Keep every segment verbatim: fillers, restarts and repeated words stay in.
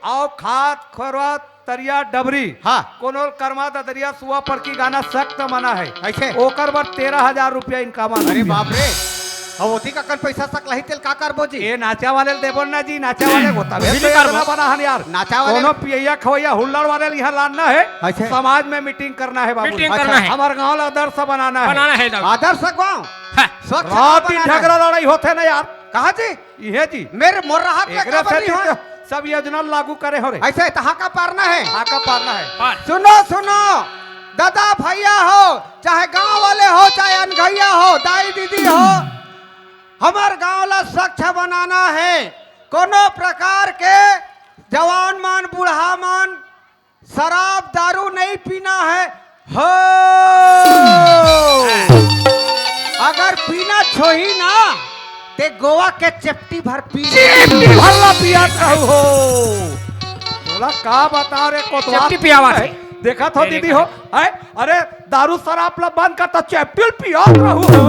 अउ खात खोरवा तरिया डबरी। हाँ। कोनो ल करमा ददरिया सुआ पड़की गाना सख्त मना हे। अइसे? ओकर बर तेरह हजार रुपया इनकाम अरे बाप रे। अब ओती का कन पैसा सकलाही तेल का करबो जी? ए नाचा वाले ल देबो ना जी, नाचा वाले होता है। बिजली तो करबो। इतना बना हन यार। नाचा वाले कोनो पियैया खवैया हुल्लड़ वाले ल इहाँ लानना हे। अइसे? समाज में मीटिंग करना हे बाबू। मीटिंग करना हे। हमर गाँव ला आदर्श बनाना हे। बनाना हे दाऊ। आदर्श गाँव? हाँ। स्वच्छ रात दिन बनाना हे। झगड़ा लड़ाई होथे ना यार। कहाँ जी? इहे जी। मेरे मोर राहत का एकरे काबर सेती नहीं हो? तो सब योजना लागू करे हो रे। अइसे तो हाका पारना हे। हाका पारना हे। पार। सुनो, सुनो, दादा भैया हो, चाहे गांव वाले हो, चाहे अनघैया हो, दाई दीदी हो, हमर गांव ला स्वच्छ बनाना हे। कोनो प्रकार के जवान मन, बूढ़ा मन, शराब दारू नहीं पीना हे हो। अगर पीना छोही ना, ते गोवा के चेपटी भर पी ले। चेपटी भर ला पियात रहू हो। तोला का बताओ रे कोतवाल। चेपटी पियावत हे। देखत हो दीदी हो, हैं? अरे दारू शराब ला बंद कर त चेपटी ल पियात रहू हो।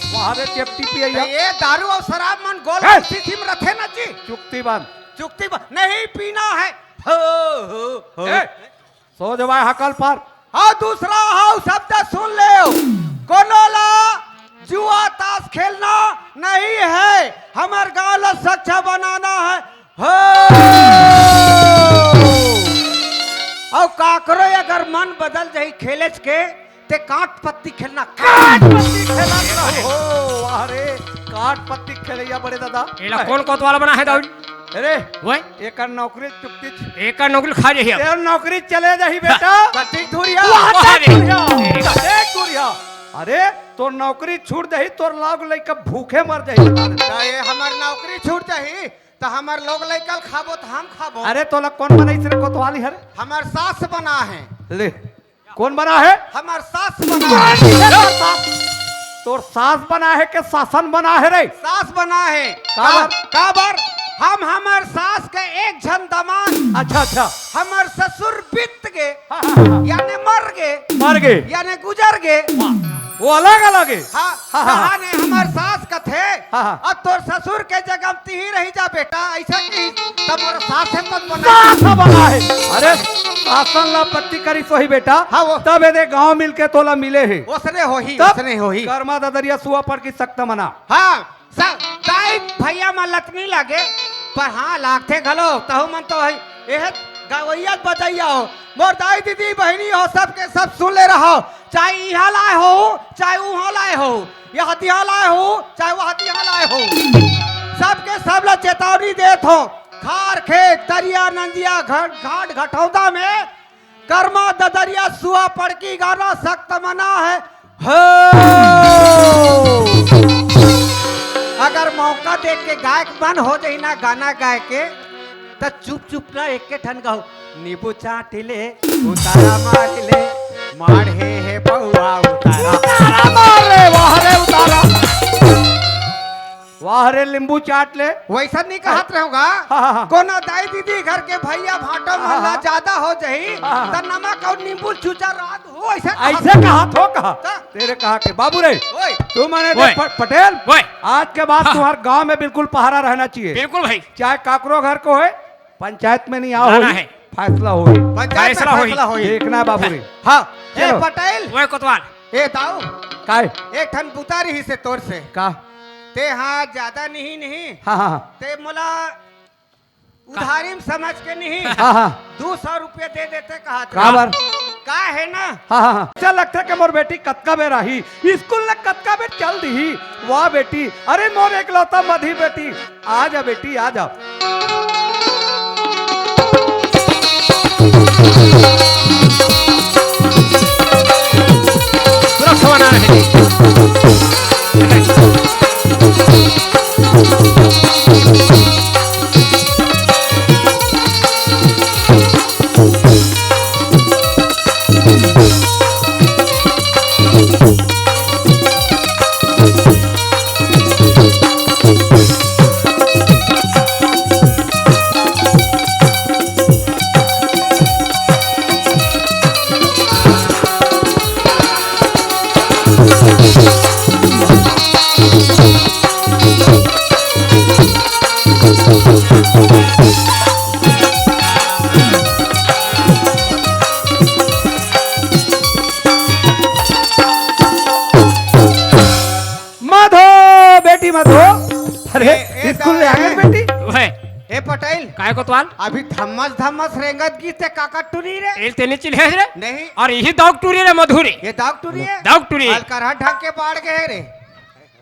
वाह रे चेपटी पियैया। ये दारू अउ शराब मन गोल हैं? शीशी में रथे ना जी। चुक्ति बंद। चुक्ति बंद। नहीं पीना हे। हो, हो, हो। ए, सो जवाय हकल पर। अउ दूसरा हव शब्द सुन लेव, कोनो ला जुआ ताश खेलना नहीं हे, हमर गांव ला स्वच्छ बनाना हे। हो। अउ काकरो अगर मन बदल जाही खेलेच के, ते काट पत्ती खेलना, काट पत्ती खेलत रहू हो। वाह रे, काट पत्ती खेलैया बड़े दादा। एला कोन कोतवाल बना हे दाऊ? अरे, ओए। एकर नौकरी चुकती छ-, एकर नौकरी खा जाही अब। तेर नौकरी चले जाही बेटा। कतिक दूरिहा? वाह, वाह देख रे। दूरिहा, देख दूरिहा। अरे, तोर नौकरी छूट जाही, तोर लाग लइका भूखे मर जाही, बता दे। त ये हमर नौकरी छूट जाही, त हमर लोग लइका ल खाबो, त हम खाबो। अरे, तोला कोन बनाइस रे कोतवाली हरे? हमर सास बना हे। ले, कोन बना हे? हमर सास बना हे। तोर सास बना हे के शासन बना हे रे? सास बना हे। काबर? का-, काबर? हम हमर सास के एक झन दमांद। अच्छा, अच्छा। हमर ससुर बीत गे, हाँ, हाँ, हाँ। यानी मर गे। मर गे। यानी गुजर गे। वो अलग अलग हे। हाँ। हाँ, हाँ, हाँ। कहा ने हमर सास कथे, हाँ, हाँ। अब तोर ससुर के जगह म तिही रही जा बेटा, अइसा कि तब मोर सास हे तब बना। सास बना हे। अरे, शासन ला पत्ती करी सोही बेटा। हाँ, वो। तब एदे गांव मिलके तोला मिले हे। ओसने होही, तब ओसने होही। करमा ददरिया सुआ पड़की सख्त मना। हाँ, स-, दाई भैया मन ल त नइ लागे, पर हाँ, लागथे घलो, तहू मन तो हे, एह गवैया बजैया हो, मोर दाई दीदी बहिनी हो, सबके सब सुन ले रहो, चाहे इहाँ लाए हो, चाहे उहाँ लाए हो, यह दिहा लाए हो, चाहे वह दिहा लाए हो, सबके सब ला चेतावनी देत हो। खार खेत, तरिया, नंदिया, घ-, घाट, घटौदा में करमा ददरिया सुआ पड़की गाना सख्त मना हे। हो। अगर मौका देख के गायक बन हो जाही ना गाना गाए के, त चुप चुप ना एक के ठन गाओ। नींबू चाट ले, उतारा मार ले, मार हे हे बउआ उतारा। उतारा मार रे, वाह रे उतारा। वाह रे नींबू चाट ले। वइसन नइ कहत रहेंव गा। हाँ, हाँ, हाँ। कोनो दाई दीदी घर के भैया भांटो मन हाँ, ला हाँ। जादा हो जाही, हाँ, हाँ। त नमक अउ नींबू चूचा रात हो, अइसे कहत अइसे कहत हो कहा? का? तेरे कहा के बाबू रे, ओए। तू मने ओए। देख प-, पटेल, ओए। आज के बाद हाँ। तुम्हार गांव में बिल्कुल पहरा रहना चाहिए। बिल्कुल भाई। चाहे काकरो घर को होय, पंचायत में नइ आओ, ना, ना होई, है। फैसला होई। पंचायत में फैसला होई। फैसला होई। देखना है बाबू रे। हाँ। ए चलो। पटेल। ओए कोतवाल। ए दाऊ। काय? एक ठन बुता रहिसे तोर से। का? ते हाँ ज्यादा नहीं, नहीं। हाँ, हाँ, हाँ। ते मोला उधारी में समझ के नहीं। हाँ, हाँ। दू सौ रुपया दे देते कहत रहे। काबर? का हे ना? हाँ, हाँ, हाँ। अच्छा लगथे के मोर बेटी कतका बेर आही, स्कूल ले कतका बेर चल दिही। वाह बेटी, अरे मोर एकलौता मधी बेटी, आ जा बेटी, आ जा। सुरक्षा बना रहे। ए कोतवाल। अभी धम्मस धम्मस रेंगत गिस ते काकर टूरी रे? एल तेने चिल्हे रे। नहीं। अउ इही दाऊ के टूरी रे मधु रे। ये दाऊ के टूरी हे? दाऊ के टूरी। अलकरहा ढंग के बाढ़ गे हे रे।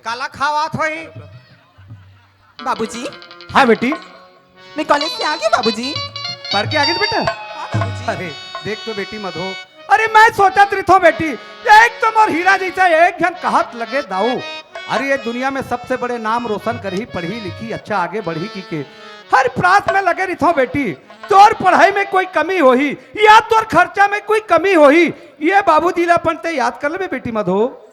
काला खवात होही। बाबूजी। हाँ बेटी। मैं कॉलेज से आ गई बाबूजी। पढ़ के आ गई बेटा? हाँ बाबूजी। अरे देख तो बेटी मधो, अरे मैं सोचत रहिथों बेटी, एक तो मोर हीरा जैसा एक झन कहत लगे दाऊ, अरे ये दुनिया में सबसे बड़े नाम रोशन करही, पढ़ही लिखही, अच्छा आगे बढ़ही कहिके हर प्रयास में लगे रहिथों बेटी। तोर पढ़ाई में कोई कमी होही या तोर खर्चा में कोई कमी होही, ये बाबूजी ला अपन ते याद कर लेबे बेटी मधो।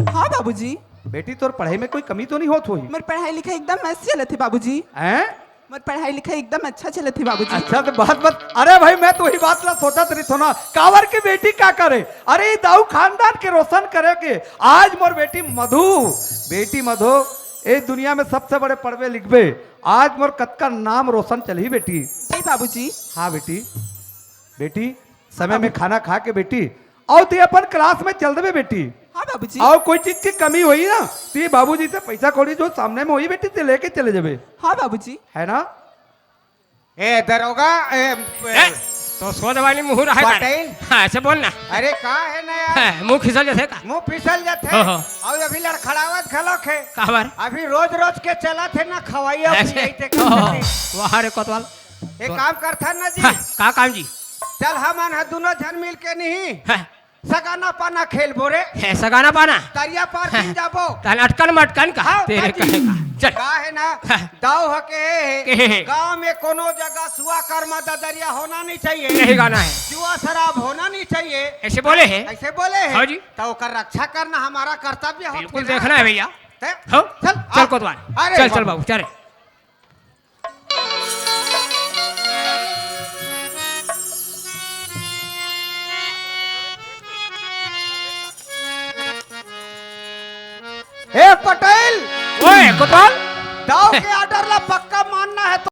हाँ बाबूजी। बेटी तोर पढ़ाई में कोई कमी तो नहीं होत होही? मोर पढ़ाई लिखाई एकदम मस्त चलत हे बाबूजी। हैं? मोर पढ़ाई लिखाई एकदम अच्छा चलत हे बाबूजी। अच्छा तो बात बात, अरे भाई मैं तो वही बात ला सोचत रहिथों ना, काबर के बेटी का करे? अरे ये दाऊ खानदान के रोशन करे के आज मोर बेटी मधु, बेटी मधो, ए दुनिया में सबसे बड़े पढ़बे लिखबे, आज मोर कतका नाम रोशन चलही बेटी। जी बाबूजी। हाँ बेटी, बेटी समय में खाना खा के बेटी, अउ ते अपन क्लास में चल देबे बेटी। हाँ बाबूजी। अउ कोई चीज की कमी होही ना, ते बाबूजी से पैसा कौड़ी जो सामने में होही बेटी, ते लेके चले जाबे। हाँ बाबूजी। है ना? ए दरोगा, ए, ए, तो सोच वाली मुहूर है का रे? पटेल। हाँ, ऐसे बोल ना। अरे का हे ना यार? हाँ, मुंह फिसल जाथे का? मुंह फिसल जाथे। हो, हो। अउ अभी लड़खड़ावत घलोक हे। काबर? अभी रोज रोज के चलत हे ना खवइया ऐसे? पियई ते ओहो, करथे। वाह रे कोतवाल। एक काम करथन ना जी। हाँ, का काम जी? चल हमन ह दुनो झन मिल के नहीं हाँ। सगाना पाना खेलबो रे। हे सगाना पाना। तरिया पार हाँ। दिन जाबो। तहन अटकन मटकन का हाँ, तेरे बाजी। कहे का। चल। का हे ना? हाँ। दाऊ ह के हे। के हे। गांव में कोनो जगह सुआ कर्मा ददरिया होना नहीं चाहिए। यही गाना है। जुआ शराब होना नहीं चाहिए। ऐसे बोले हैं। ऐसे बोले हैं। हाँ जी। तो ओकर रक्षा करना हमारा कर्तव्य हो। बिल्कुल देखना है भैया। ते? हाँ? चल, चल आ। कोतवाल। अरे चल, चल बाबू। बाबू, चल। ए पटेल, ओए, कोतवाल। दाऊ के ऑर्डर ला पक्का मानना है तो।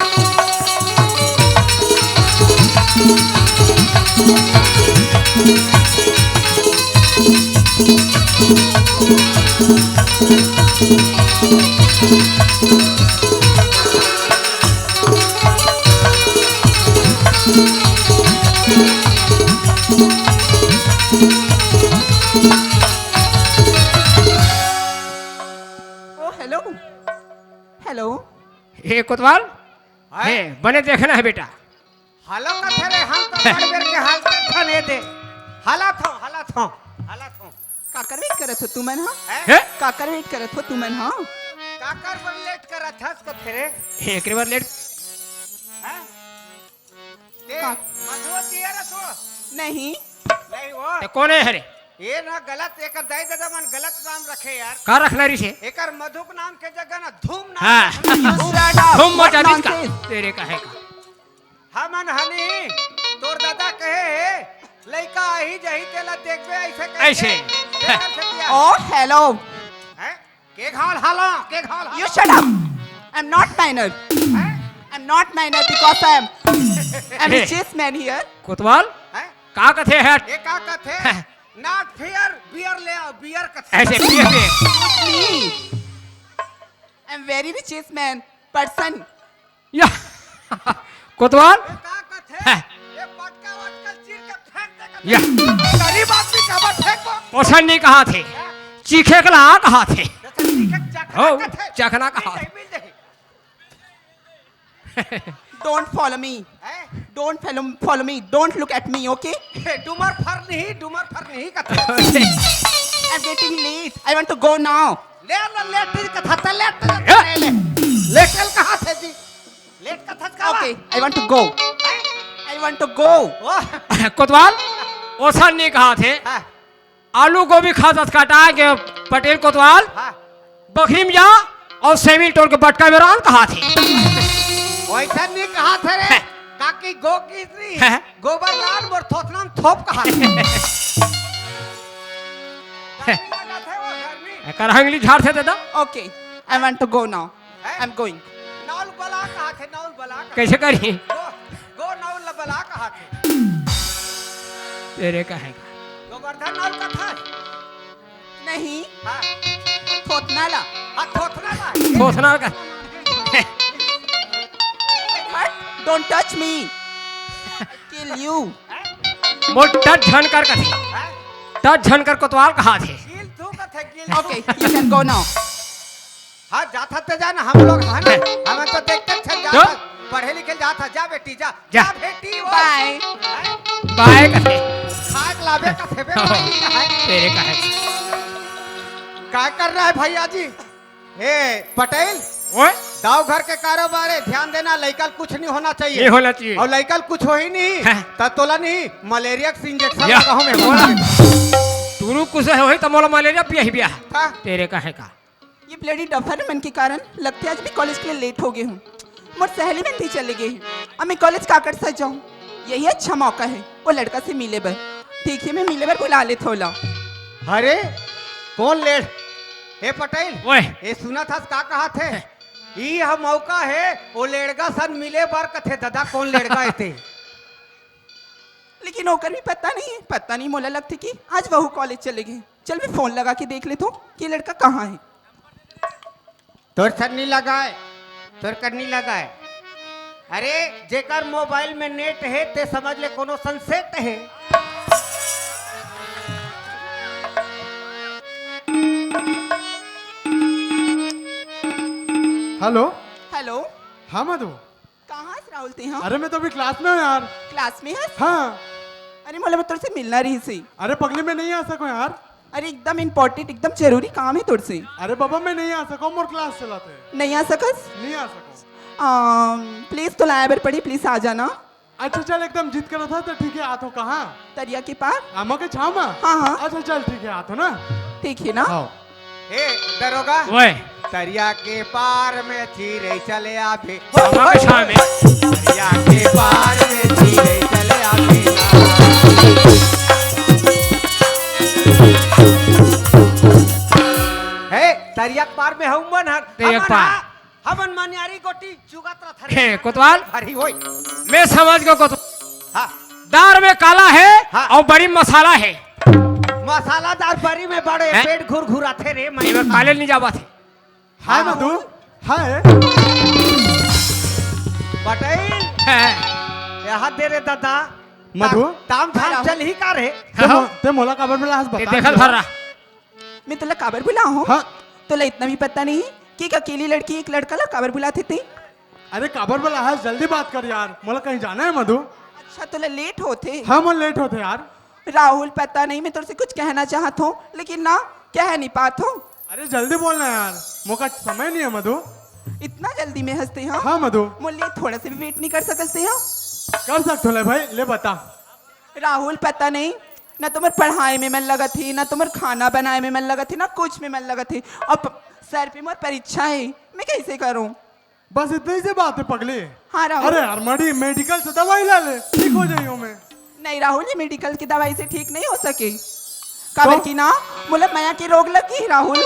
ओ, हेलो। हेलो। हे कोतवाल, हैं? हे, बने देखना है बेटा। हेलो कथे रे, हम तो बड़ बेर के हालते थने दे। हालत हो, हालत हो, हालत हो। काकर वेट करत हो तुमन, हाँ? हैं? हे? काकर वेट करत हो तुमन, हाँ? काकर बर लेट करत हस कथे रे? हे, एकरे बर लेट। हैं? ते का? मधु दिया रे तू? नहीं। नहीं वो। ते कोन हे रे? ये ना गलत, एकर दाई ददा मन गलत नाम रखे यार। का रखना रहिसे? एकर मधु के नाम के जगह ना धूम नाम हाँ। रखना। धूम मचा दीस का? Nonsense। तेरे का है का? हमन हनी, तोर ददा कहे हे, लइका आही जही तेला देखबे, ऐसे कहे ऐसे। तेकर से किया। Oh, hello। हैं? के घाल हाला, के घाल हाला? You shut up. I'm not minor. हैं? I'm not minor because I'm, I'm a chess man here. कोतवाल? हैं? का कथे हे? ये का कथे? हैं? Not fair, beer ले आओ, beer कथे। ऐसे पिए पिए। Me. I'm very richest man person. या। कोतवाल? ये का कथे? हैं? ये पटका वटका चीर के फेंक दे कथे। या। गरीब आदमी का बात फेंक दो। ओसन नहीं कहा थे। हैं? चीखे के ला कहा थे। जैसे चीखे के चखना हो, कथे। चखना कहा मिल थे। जाही, मिल जाही। Don't follow me. हैं? Don't follow, follow me. Don't look at me, okay? डूमर फर नहीं, डूमर फर नहीं कथे। I'm getting late. I want to go now. ले, ले, लेट कथा, लेट, लेट, हैं? ले, ले। लेटल कहा थे जी? लेट कथा का? Okay, I want to go. हैं? I want to go. वाह। कोतवाल, ओसन नहीं कहा थे। हाँ। आलू गोभी खात हस कटा के पटेल कोतवाल, हाँ। बखरी में जा अउ सेमी टोर के बटका में रांध कहा थे। वैसा नहीं कहा थे रे। हैं। काकी गो की इतनी हैं। गोबर लान मोर थोथना में थोप कहा थे। गर्मी लगा थे वो, गर्मी। एकर अंगली झाड़ थे दादा। Okay, I want to go now. हैं? I'm going. नौल बला कहा थे, नौल बला कहा थे। कैसे करी? गो, गो नौल बला कहा थे। तेरे का है का? गोवर्धन नौल का था? नहीं। हाँ। थोथना ला। हाँ, थोथना ला। थोथना का। हट। Don't touch me. Kill you. Mor touch झन कर कथे। टच झन कर कोतवाल कहाथे। गिल तू कथे, गिल तू। Okay, you can go now. हाँ, जात हस ते जा ना, हम लोग है ना, हम तो देखते छन जात तो? हस, पढ़े लिखे जात हस, जा बेटी, जा, जा। जा बेटी, वो। Bye. हैं? बाय कथे। खाक लाबे कथे बे, माई का है। तेरे का है। का कर रहा है भैया जी? ए, पटेल, ओए? दाऊ घर के कारोबार है, ध्यान देना, लइका ल कुछ नहीं होना चाहिए। नहीं होना चाहिए। और लइका ल कुछ होही नहीं, हैं? त तोला नहीं, मलेरिया के इंजेक्शन या। लगाहूं मैं। टुरू कुछ होही त मोला मलेरिया पियाही बिया। का? तेरे का है का? ये bloody duffer मन के कारण लगथे आज मैं कॉलेज के लिए लेट हो गई हूँ। मोर सहेली मन भी चले गए हैं। अब मैं कॉलेज काकर सजाऊं? यही अच्छा मौका है वो लड़का से मिले बर। ठीक है, मैं मिले बर बुला लेथों ओला। अरे, कौन लेड़-, ए पटेल, ओए। ए सुनत हस का कहाथे? ई ह मौका हे, ओ लेड़गा सन मिले बर कथे। ददा, कौन लेड़गा हे ते? लेकिन ओकर भी पता नहीं है, पता नहीं, मोला लगथे कि आज वहू कॉलेज चले गए। चल, मैं फोन लगा के देख लेथों कि लड़का कहाँ है। तोर सर नी लगाए, तोर कर नी लगाए। अरे, जेकर मोबाइल में नेट हे, ते समझ ले कोनो सन सेट हे। हेलो। हेलो। हाँ मधु। कहाँ हस राहुल तेहा? अरे, मैं तो अभी क्लास में हूँ यार। क्लास में हस? हाँ। अरे, मोला तोर से मिलना रहिसे। अरे पगली, मैं नहीं आ सकूँ यार। अरे, एकदम इंपॉर्टेंट, एकदम जरूरी काम है तोर से। अरे बाबा, मैं नहीं आ सकूँ, मोर क्लास चलत हे। नहीं आ सकस? नहीं आ सकूँ। प्लीज, तोला आए बर पड़ी, प्लीज आ जाना। अच्छा चल, एकदम जिद करत हस त ठीक है, आथों। कहाँ? तरिया के पार। आमा के छाँव मा? हाँ, हाँ। अच्छा चल, ठीक है, आथों ना। ठीक है ना? हाँ। ए, दरोगा। ओए। तरिया के पार में चिरई चले आबे। आमा के छाँव में। तरिया के पार में चिरई चले आबे। हे, तरिया के पार में हऊ मन हर। तरिया के हमन पार। हा, हमन मनियारी गोटी चुगत रथन। हे, कोतवाल। अरे ओए। मैं समझ गयो कोतवाल। हाँ। दार में काला हे हाँ। अउ बरी मसाला हे। मसालादार बरी में बड़े हैं? पेट घुरघुराथे रे, मैं एमे काले नहीं जावा थे। हाय हाँ। मधु, हाय। पटेल, हैं। यहाँ दे रे दादा। मधु। ता-, ताम झाम हाँ। चल ही का रे? ते मो-, हाँ। ते मोला काबर बुलाहस ये बता देखल दे। भर रहा। मैं तोला काबर बुलाहूँ? हाँ। तोला इतना भी पता नहीं कि एक अकेली लड़की एक लड़का ला काबर बुलाथे ते? अरे काबर बुलाहस, जल्दी बात कर यार, मोला कहीं जाना है मधु। अच्छा, तोला लेट होथे? हाँ, मोला लेट होथे यार। राहुल, पता नहीं, मैं तोर से कुछ कहना चाहत हूँ, लेकिन ना, कह नहीं पात हूँ। अरे जल्दी बोलना यार, मोका समय नहीं है मधु। इतना जल्दी में हस ते, हाँ? हाँ मधु। मोर लिए थोड़ा सा भी वेट नहीं कर सकस ते, हाँ? कर सकत हूँ, ले भाई, ले बता। राहुल, पता नहीं, ना तो मोर पढ़ाई में मन लगत हे, ना तो मोर खाना बनाए में मन लगत हे, ना कुछ में मन लगत हे। अब सर पे मोर परीक्षा हे, मैं कैसे करूँ? बस इतनी सी बात है पगली। हाँ राहुल। अरे यार, मड़ी मेडिकल से दवाई ला ले, ठीक हो जाइयो मैं। नहीं राहुल, ये मेडिकल की दवाई से ठीक नहीं हो सके। काबर तो? कि ना, मोला मया के रोग लग गई राहुल।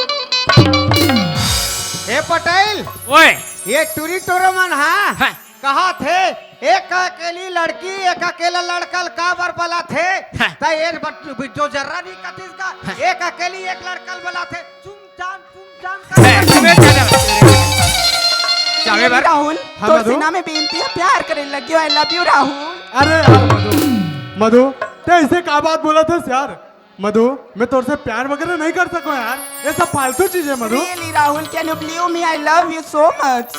ए पटेल, ओए। ये टूरी टोरो मन हा, हाँ। कहाथे, एक अकेली लड़की, एक अकेला लड़का ल काबर बलाथे? हाँ। त ये बट-, जो जर्रा नहीं कथिस का, हाँ। एक अकेली एक लड़का ल बलाथे। चुम चाम, चुम चाम कर। ए, तुम्हें क्या जरूरत है? जावे बर। राहुल, हाँ, तोर मधु। से ना मैं बेनती हे, प्यार करे लग गयो, I love you राहुल। अरे यार मधु, मधु, ते ऐसे का बात बोलत हस यार? मधु, मैं तोर से प्यार वगैरह नहीं कर सकूँ यार, ये सब फालतू चीज है मधु। Really Rahul, can you believe me? I love you so much।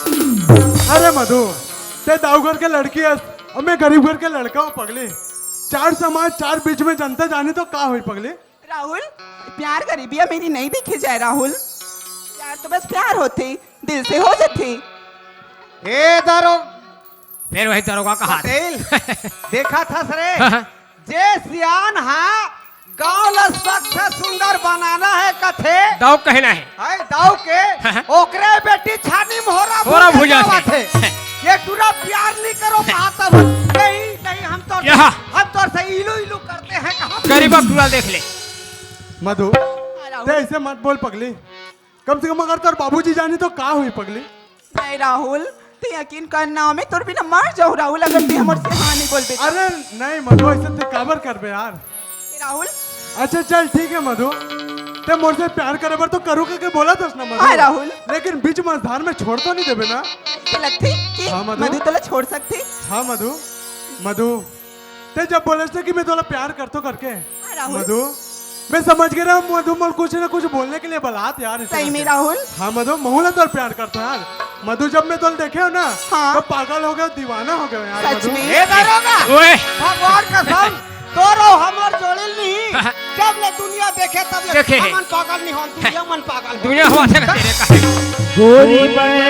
अरे मधु, ते दाऊ घर के लड़की हस और मैं गरीब घर के लड़का हूँ पगली। चार समाज, चार बीच में जनता जानी तो का होही पगली? राहुल, प्यार गरीबिया मेरी नहीं देखे जाए राहुल, प्यार तो बस प्यार होथे, दिल से हो जथे। ए दारो-, फिर वही दरोगा कहा। पटेल, देखा था सरे, जे सियान हा, गांव ला स्वच्छ सुंदर बनाना है कथे। दाऊ कहना है। हाय दाऊ के, ओकरे बेटी छानी मोहरा होरा भूजा भूजा थे। थे। ये टूरा प्यार नहीं करो कहा तब। नहीं, नहीं, हम तो, क्या? हम तो से इलू इलू करते हैं कहा। गरीबा टूरा देख ले। मधु, हाँ, राहुल। ते ऐसे मत बोल पगली। कम से कम अगर तोर बाबूजी जानी तो का होही पगली? नहीं राहुल, ते यकीन करना, मैं तोर बिना मर जाऊँ राहुल, अगर ते हमर से हाँ नहीं बोलबे तो। अरे नहीं मधु, ऐसे ते काबर करबे यार? ए राहुल। अच्छा चल ठीक है मधु, ते मोर से प्यार करे बर तो करू के बोलत हस ना मधु। हाँ राहुल। लेकिन बीच मझधार में छोड़ तो नहीं देबे ना? ऐसे लगथे कि हाँ, मधु। मधु तोला छोड़ सकथे? हाँ मधु, मधु, ते जब बोले थे कि मैं तोला प्यार करतो करके, हाँ, राहुल। मधु, मैं समझ गया रहा, मधु मोला कुछ ना कुछ बोलने के लिए बलात यार, इसे सही में करके। राहुल? हाँ मधु, महू ला तोला प्यार करतो यार। मधु, जब मैं तोला देखे हो ना, हाँ। तो पागल हो गया, दीवाना हो गया यार, सच मधु। में? ए दारोगा, ओए। भगवान कसम, तोरो हमर जोड़ी नहीं। जब ले दुनिया देखे, तब ले देखे। हमन पागल नहीं होन, दुनिया मन पागल हो। दुनिया हो, तेरे का। गोरी मैं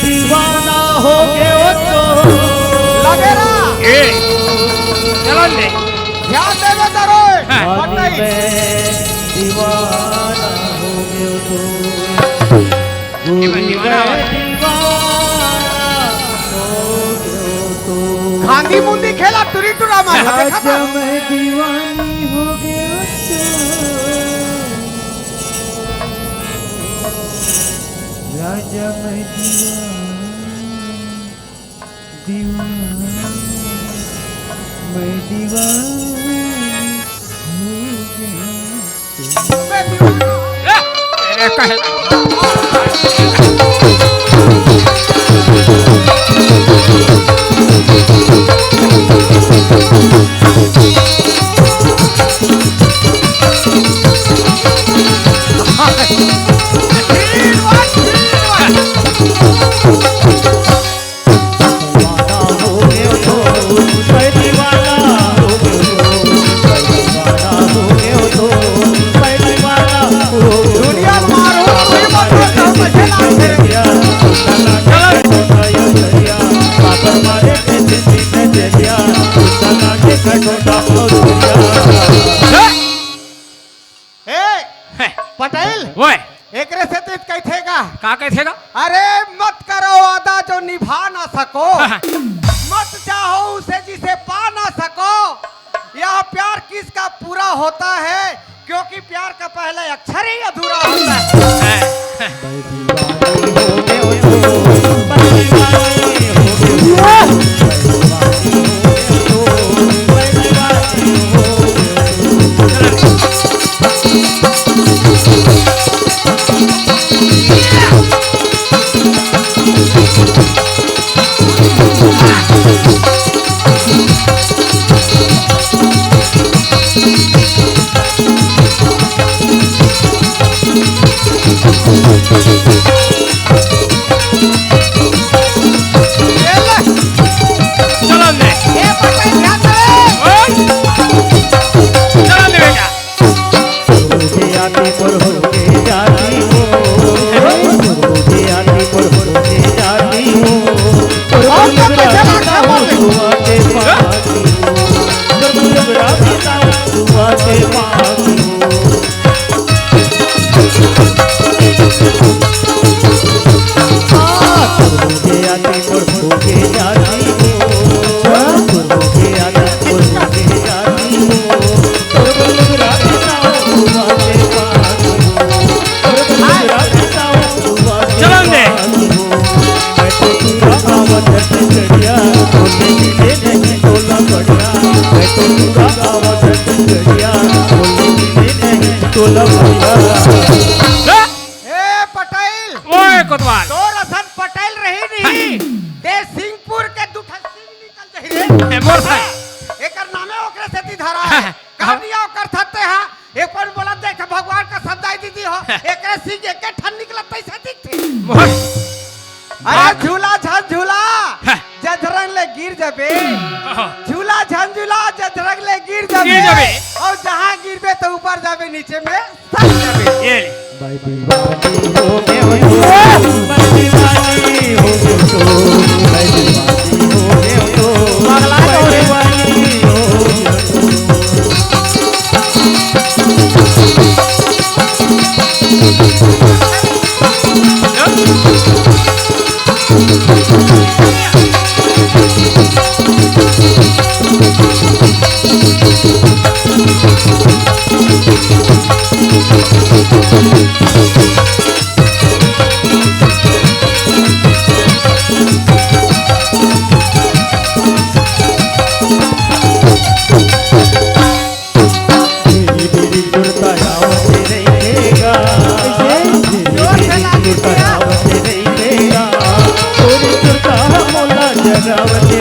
दीवाना हो गयो तो। लगे ना। ए, चलन दे। ध्यान देवे दरो। हाँ। गोरी मैं दीवाना हो गयो तो। गोरी मैं दीवाना हो गयो तो। खांदी मुंदी खेला टुरी टुरा मार, देखा था? मैं दीवानी हो गयो तो। राजा मैं दीवानी, दीवानी, मैं दीवानी हो गया। ए, तेरे कहे ए, हैं। पटेल, ओए। एकरे से तो कहिथे का? का कहिथे का? अरे मत करो वादा जो निभा ना सको। मत चाहो उसे जिसे पा ना सको। यह प्यार किसका पूरा होता है? क्योंकि प्यार का पहला अक्षर ही अधूरा होता है। हैं। चलन दे। ए, पटेल, ध्यान दे। ओए। चलन दे बेटा। चलन दे। ए पटेल। ओए कोतवाल। तोर असन पटेल रही नहीं। ते सिंहपुर के दू ठन सिंह निकल जाही रे। ए, मोर से। एकर नामे ओकरे सेती धरा है। का दिया ओकर थत्ते हा? एक पन बोला देख भगवान का समझाई दीदी हो। एकरे सिंह एके ठन निकलत तैसे दिखथे। मोर। अरे झूला झन झूला। हाँ। जधरंग ले गिर जाबे। हाँ। झूला झन झूला जधरंग ले गिर जाबे। गिर जाबे। अउ जहाँ गिरबे तो ऊपर जाबे नीचे में सड़ जाबे। ये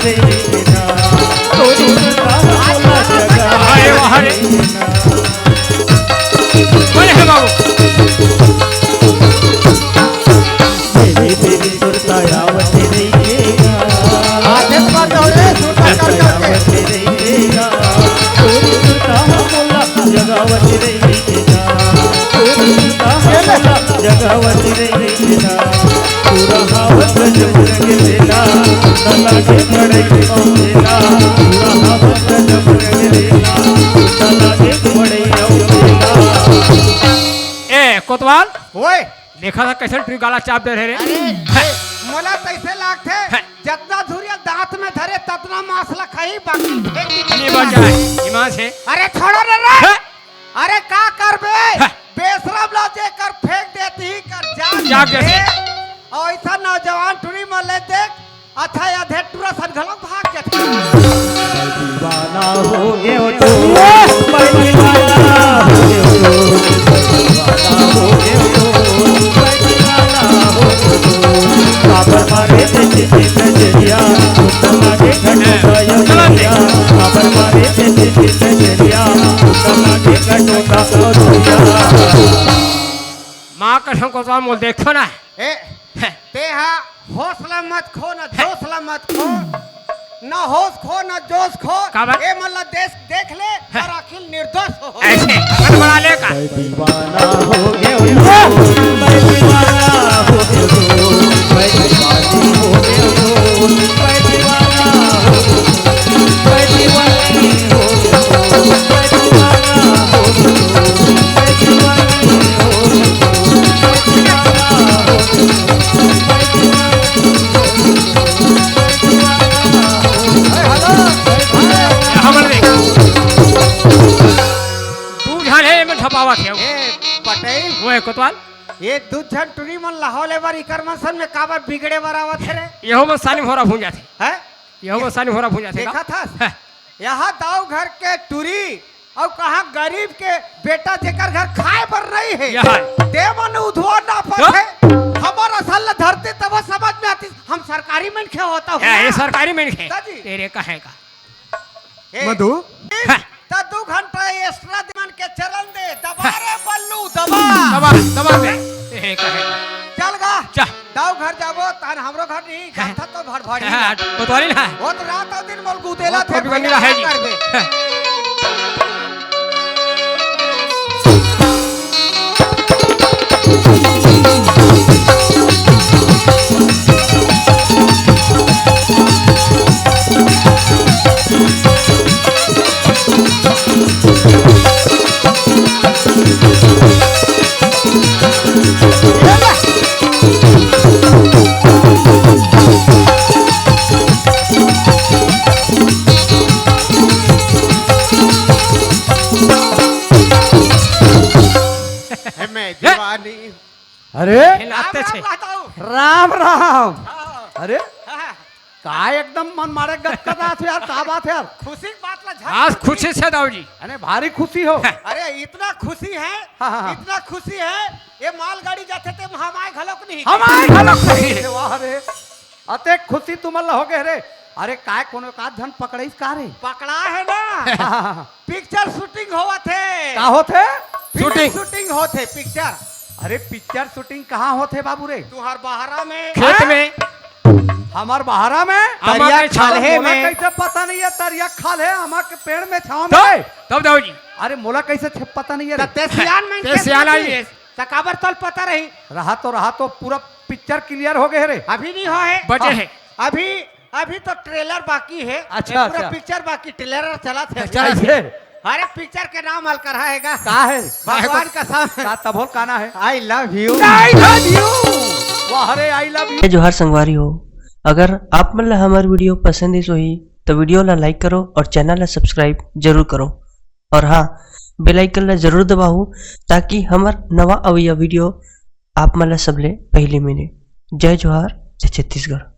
ले। गावत रे बेला, पूरा हावत जब रंग बेला, न लागे पड़े के बेला, पूरा हावत जब रंग बेला, न लागे पड़े के बेला। ए, कोतवाल, ओए। देखा था कैसे टुरी गाला चाप दे रहे रे? अरे, मोला तैसे लागथे, हैं। जतना धुरिया दांत में धरे, ततना मांस ला खाही, बाकी फेंक दी। ये बात क्या है? ईमान से। अरे, छोड़ो रे, रे। हैं? अरे, का करबे? हैं। बेशरम ला जेकर फेंक देती ही कर जाग जाग जाती। जाती। और ऐसा नौजवान टुरी मन ले देख, अच्छा, आधे टुरा सन घलो भाग जाथे। दीवाना हो गयो तो, मैं दीवाना हो गयो तो, दीवाना हो गयो तो, मैं दीवाना हो गयो तो। काबर मारे ते चिट्ठी नजरिया, उतना के घटो का यो नजरिया। काबर मारे ते चिट्ठी नजरिया, उतना के घटो का यो नजरिया। माँ कसम कोतवाल मोला देखो ना। ए, हैं। तेहा हौसला मत खो, ना जोश ला मत खो, ना होश खो, ना जोश खो। काबर? ए मन ला देख, देख ले, हैं। और आखिर निर्दोष हो। ऐसे, मत बड़ा ले का? मैं दीवाना हो गयो, मैं दीवाना हो गयो, मैं दीवानी हो गयो, मैं दीवाना हो गयो। दू झन हे, एमे झपावत हे। ए, पटेल। वो हे कोतवाल। ये दू झन टुरी मन लहाव ले बर इकर मन सन में काबर बिगड़े बर आवत हे रे? यहो मन सानी होरा भूंजाथे। हैं? यहो मन सानी होरा भूंजाथे का? देखा था? हैं। यहाँ दाऊ घर के टुरी अउ कहाँ गरीब के बेटा जेकर घर खाए बर नहीं हे। यहाँ। ते मन उधवा ना तो? पथे। हमर असल धरती तब समझ में आती। हम सरकारी मनखे होता हूँ ए, ये ना। सरकारी मनखे। दादी। तेरे कहे का? ए, मधु? हैं। त दू घंटा extra दिमन के चलन दे, दबा रे बल्लू, दबा। दबा, दबा दे। ए, कहे। चल गा। चल। दाऊ घर जाबो, तहन हमरो घर नहीं, हैं। जाथा तो भड़भड़ी। हैं, कोतवाली ना। वो तो रात और दिन मोल गुदेला वो थे, कभी बनी भैया, रहे क्या जी। करबे? हैं। मैं दीवानी। अरे, राम राम कहता हूँ। राम राम। हाँ। अरे, हाँ। का एकदम मन मारे गदगदात हो यार, का बात हे यार? खुशी के बात ला झन आज बोल खुशी दी। से दाऊ जी। अरे, भारी खुशी हो। अरे, इतना खुशी है, हाँ, हाँ, हाँ। इतना खुशी है, ये मालगाड़ी जाथे ते हमारे घलोक नहीं। हमारे घलोक नहीं। वाह रे, अतेक खुशी तुमन ला हो गए रे। अरे, काय कोनो का झन पकड़ाइस का रे? पकड़ा है ना। हाँ, हाँ, हाँ। Picture shooting होवत हे। का होत हे? Film shooting। Shooting होत हे, picture। अरे, picture shooting कहाँ होत हे बाबू रे? तुहर बहरा में। खेत में। हमर बहरा में? आमा तरिया के छाल खाल्हे में। मोला कैसे पता नहीं हे तरिया खाल्हे, आमा के पेड़ में, छाव में। तब, तब दाऊ जी। अरे, मोला कैसे छे-, पता नहीं हे रे? ते सियान में ते के सियान आई। त काबर तोल पता रही? रहा तो, रहा तो पूरा picture clear हो गए रे। अभी नहीं हो हे। बचे हाँ। हे। अभी अभी तो trailer बाकी हे। अच्छा, ये पूरा अच्छा। Picture बाकी, trailer चलत हे। चलत हे। अरे picture के नाम अलकरहा हे गा। का हे? भगवान कसम। का तभोल का ना हे? I love you। I love you। वाह रे, I love you। जय जोहार संगवारी हो, अगर आप मन ला हमर video पसंद आइस होही तो video ला like करो और channel ला subscribe जरूर करो। और हाँ, bell icon ला जरूर दबाओ ताकि हमर नवा अवइया video आप मन ला सबले पहली मिले। जय जोहार, जय छत्तीसगढ़।